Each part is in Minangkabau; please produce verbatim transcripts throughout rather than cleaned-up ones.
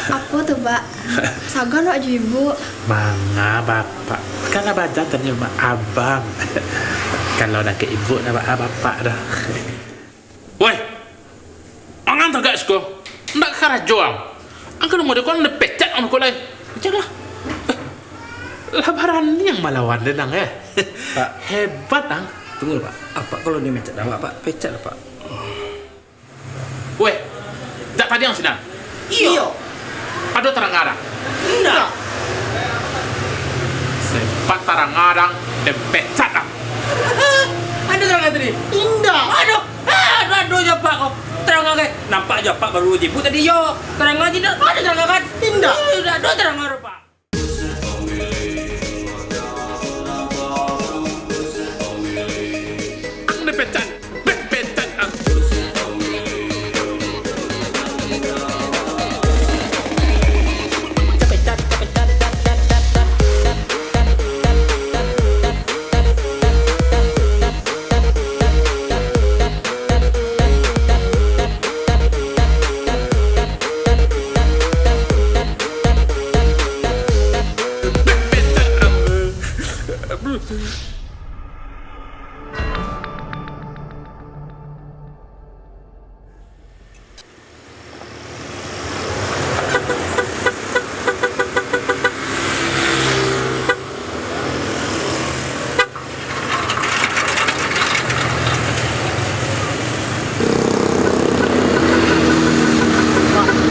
Apo tu, Pak? Sagan awak jo Ibuk. Manga, Bapak. Kan lah bajan tadi, Mak, Abang. Kalau dakek Ibuk, dah, Pak, ah, Bapak dah. Woi! Ang tagak siko. Ndak karajo ang. Ang ka namo dek ko, ang dipecat ang ko lai. Pecat lah. Eh, lah barani ang malawan den ang, eh. Pak. Hebat ang. Tunggu, Pak. Apak kalau dimecat awak, Pak, pecat lah, Pak. Weh, jak tadi ang sinan. Iyo. Ado taranga ang? Indak. Sempat taranga ang, den pecat ang. Ado taranga tadi? Indak. Ado. Ah, ado, ado jo, Pak, ko. Taranga, ko. Nampak jo, Pak, baru jibuik tadi, yo. Taranga je, indak. Ado taranga, kan? Indak. Eh, ado taranga, Pak. Ang dipecat, dipecat ang.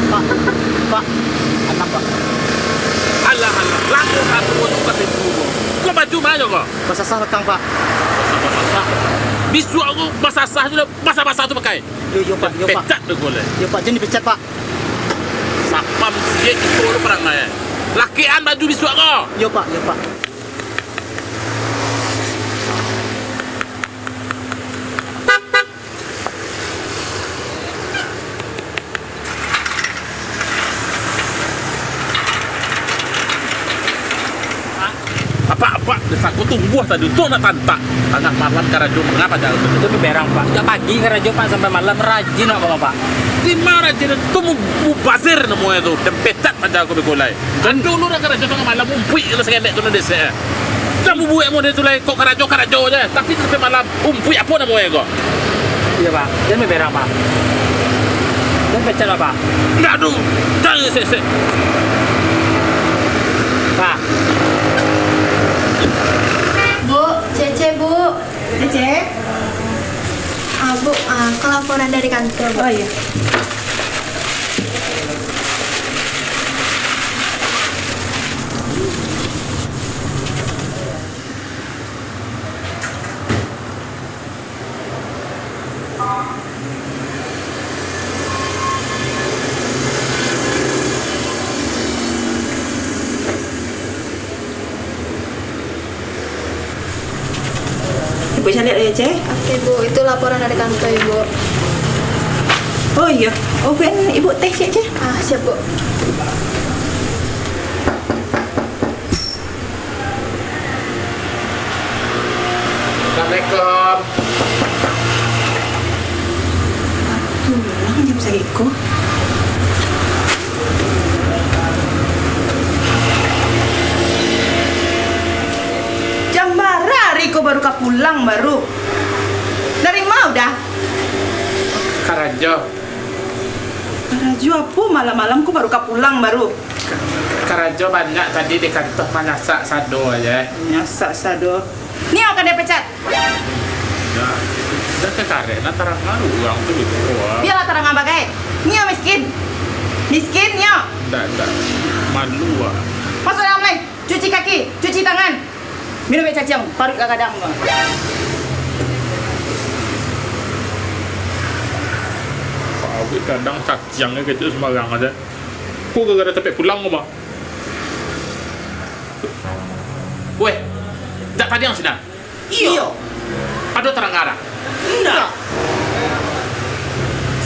Pak, Pak, Pak, anam, Pak. Alah, alah, lamo ka tuo tu ka pintu ko. Ko baju ma nyo ko? Basasah lakang, Pak. Basasah, basasah. Bisuak ko basasah tu lah, basah-basah tu pakai. Yo, yo, Pak, yo, Pak. Pecat tu ko lai. Yo, Pak, jan dipecat, Pak. Sapam siek iko tu parangai. Lakekan baju bisuak ko. Yo, Pak, yo, Pak. Apak-apak, desa ko tumbuah tadi tu nak tantak. Tangah malam karajo manga paja tu. Itu beberang, Pak. Sejak pagi karajo, Pak, sampai malam rajin, Pak, Bapak. Di ma rajin tu mu-, mubazir namonyo tu. Den pecat paja ko beko lai. Jan dulu dah karajo tangah malam, umpuik lah saketek tu nan desek, eh. Jan bubuek model tu lai, kok karajo-karajo je, tapi sampai malam, umpuik apo namonyo ko? Iyo, Pak. Jan baberang, Pak. Jan pecat, Pak. Ndak ado. Jan sek-sek. Pak. Bu, Cece, Bu. Cece? Ah, Bu, ah, ko laporan dari kantor, Bu. Oh, iyo. Ibu caliak dulu, Ceh. Oke, Bu. Itu laporan dari kantor, Ibu. Oh, iyo. Oh, buek Ibu teh, Ceh. Ah, siap, Bu. Assalamualaikum. Pulang jam saiko. Jam bara ari ko baru ka pulang baru? Dari ma udah? Karajo. Karajo apo malam-malam ko baru ka pulang baru? Ka-, karajo banyak tadi di kantor, manyasak sado aja. Manyasak sado. Nio ka dipecat. Dah, dah ka karek lah, tarang urang tu gitu, wah. Bialah tarang bagai. Nio miskin. Miskin nio. Dah, dah. Malu, wah. Masuk dalam lai. Cuci kaki, cuci tangan. Minum aia caciang, paruik lah gadang tu. Paruik gadang, caciang ni kecek sembarang aja. Ko gara-gara capek pulang ko, Bang. Weh, jak tadi ang sinan? Iyo. Ado taranga ang? Indak.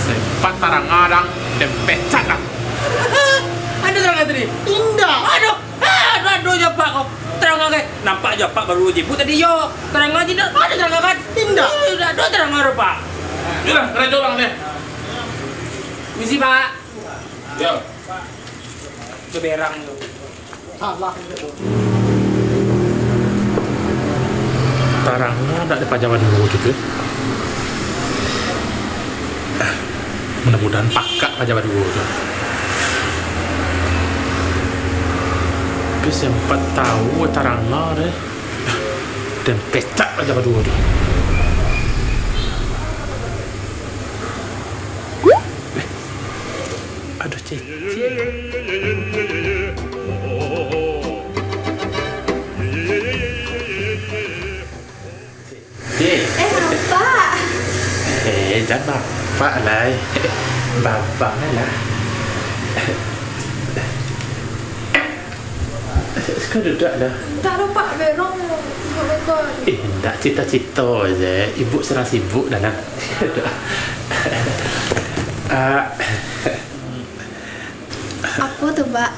Sempat taranga ang, den pecat ang. Ado taranga tadi? Indak. Ado, ado, ado jo apak ko. Taranga ko. Nampak jo apak baru jibuik tadi yo. Taranga je indak. Ado taranga kan? Indak. Eh, indak ado taranga doh, Pak. Yolah, karajo urang deh. Misi, Pak. Yo. Beberang tu. Salah. Tarang ndak di paja baduo tu, tu. Ah, mudah-mudahan pakak paja baduo tu. Tapi siapa tahu tarang deh. Dan pecak paja baduo tu. Eh, aduh, cecil. Eh, Apak. Eh, jan Bapak lai. Babang lah. Kau duduk lah. Ndak doh, Pak, berang. Duduk beko. Eh, ndak, cito-cito je. Ibu sedang sibuk dah lah. Ah. Apo tu, Pak?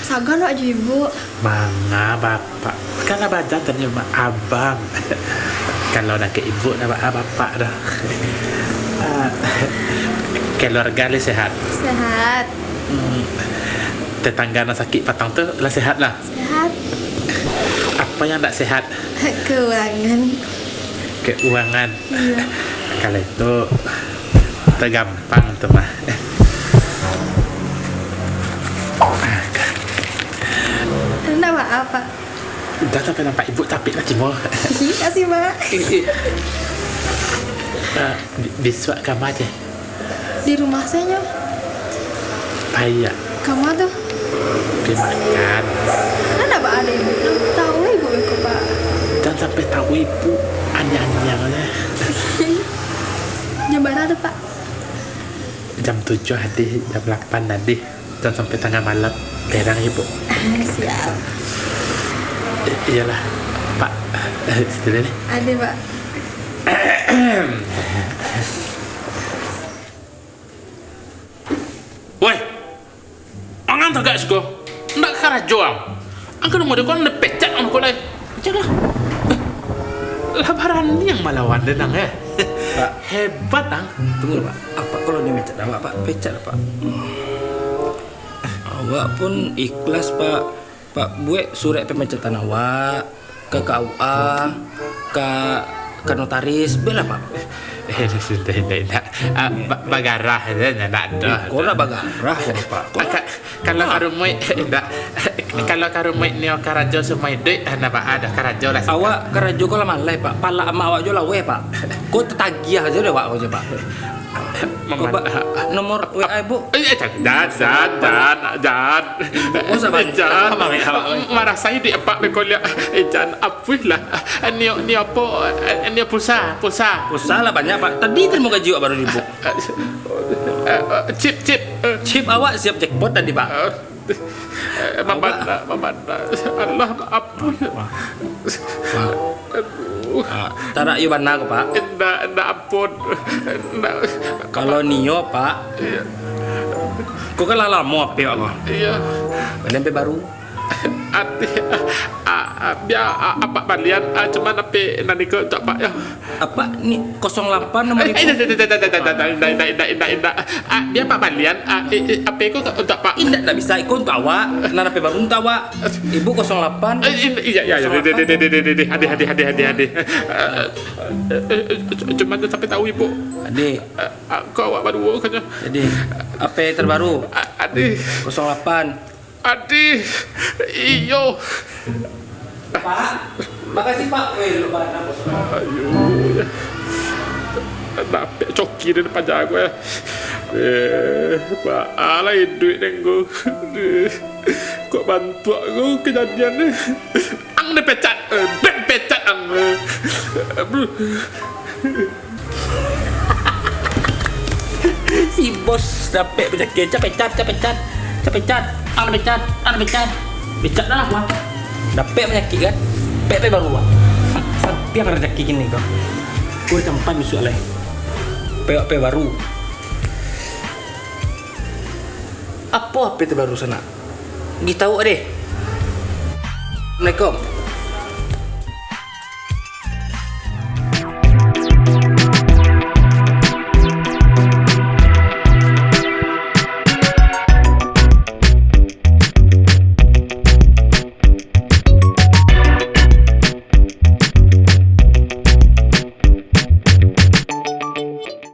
Sagan awak jo Ibu. Manga, Bapak. Kan lah bajan tadi, Mak, Abang. Kalau dakek Ibu, dah ba-, Bapak dah. Ah, keluarga lai sehat? Sehat. Hmm. Tetangga nan sakik patang tu lah sehat lah? Sehat. Apa yang ndak sehat? Keuangan. Keuangan. Iya. Kalau itu, tu gampang tu mah. Ndak baa, Pak. Dah sampai nampak ibu capek lah, Cimo. Kasih, Pak. Eh, eh. Ah, bi-, bisuak kama je. Di rumah sajo. Payah. Kama tu? Pai makan. Ndak baa ibu. Tahu ibu beko, Pak. Jan sampai tahu ibu. Anyang-anyang lah. Jam bara tu, Pak? Jam tujuah adih, jam lapan adih. Jan sampai tangah malam. Berang ibu. Ah, siap. I-, iyalah, Pak. Situ deh. Adih, Pak. Woi! Ang tagak siko! Ndak karajo ang! Ang ka namo dek ko, ang dipecat ang ko lai! Pecat lah! Eh, lah barani ang malawan den ang, eh? Pak. Hebat ang! Tunggu, Pak. Apak kalau nio mecat awak, Pak, pecat, Pak. Awak pun ikhlas, Pak. Pak, buek surek pamecatan awak ka K U A, ka, ka notaris, bueklah, Pak. Eh, sudah, indak, indak. Ah, ba-, bagarah je, ndak doh. Kok ndak bagarah, Pak? Ah, ka-, kalau karumaik, indak. Kalau karumaik nio karajo sumai duit, ah, ndak baa doh, karajo lah. Awak karajo ko lah maleh, Pak. Palak amak awak jo laweh, Pak. Ko tatagiah ajo dek awak ko jo, Pak. Maman-, Ko, Pak, nomor W A ibu? Eh, eh, jan, jan, jan, jan, jan. Ibu usah banyak. Jan. Marasai dek apak beko liak. Eh, jan, apuihlah. Nio, nio apo, nio pulsa, pulsa. Pulsa lah banyak, Pak. Tadi tarimo gaji awak baru di ibu. Eh, eh, chip, chip. Eh. Chip awak siap jackpot tadi, Pak. Eh. Eh, mamana, mamana. Allah, apuih. Wah. Wah. Aduh. Ah, tarak iyo bana ko, Pak. Indak, indak, ampun. Indak. Kalau nio, Pak. Iya. Ko kan lah lamo H P awak ko. Iya. Bali H P baru. Ati, ah, ah, ah, bia, ah, apak balian, ah, cuman H P nan iko untuak apak, yo. Apak ni kosong lapan nomor ibu. Eh, eh, indak, indak, indak, indak, indak. Ah, bia apak balian, ah, eh, eh, H P ko untuak apak. Indak, indak bisa, iko untuak awak. Nan H P baru untuak awak. Ibu kosong lapan. Eh, in-, iya, iya, iya. Kosong lapan. Deh, deh, deh. Adih, adih, adih, adih, adih. Eh, eh, eh, eh, cuma jan sampai tahu ibu. Adih. Eh, ah, ko awak baduo kan, yo. Jadi, H P terbaru. Ah, adih. Kosong lapan. Adih, iyo. Pak, makasih, Pak. Weh, lupa nama. Ayo, ya. Dapek coki dari paja ko, ya. Eh, Pak, alai duit nenggo. Kok bantuak ko kejadian ni? Ang dipecat, eh, dipecat ang. Eh, bro. Si bos dapek bacakik, "Capecat, capecat, capecat, ang pecat, ang pecat." Pecat dah lah, Wan. Dapek bacakik kan? Pek pe baru, Wan. Sa-, santiang razaki kini ko. Ko dicampan bisuak lai. Pek pe baru. Apo H P terbaru sanak? Gi tahu deh. Assalamualaikum.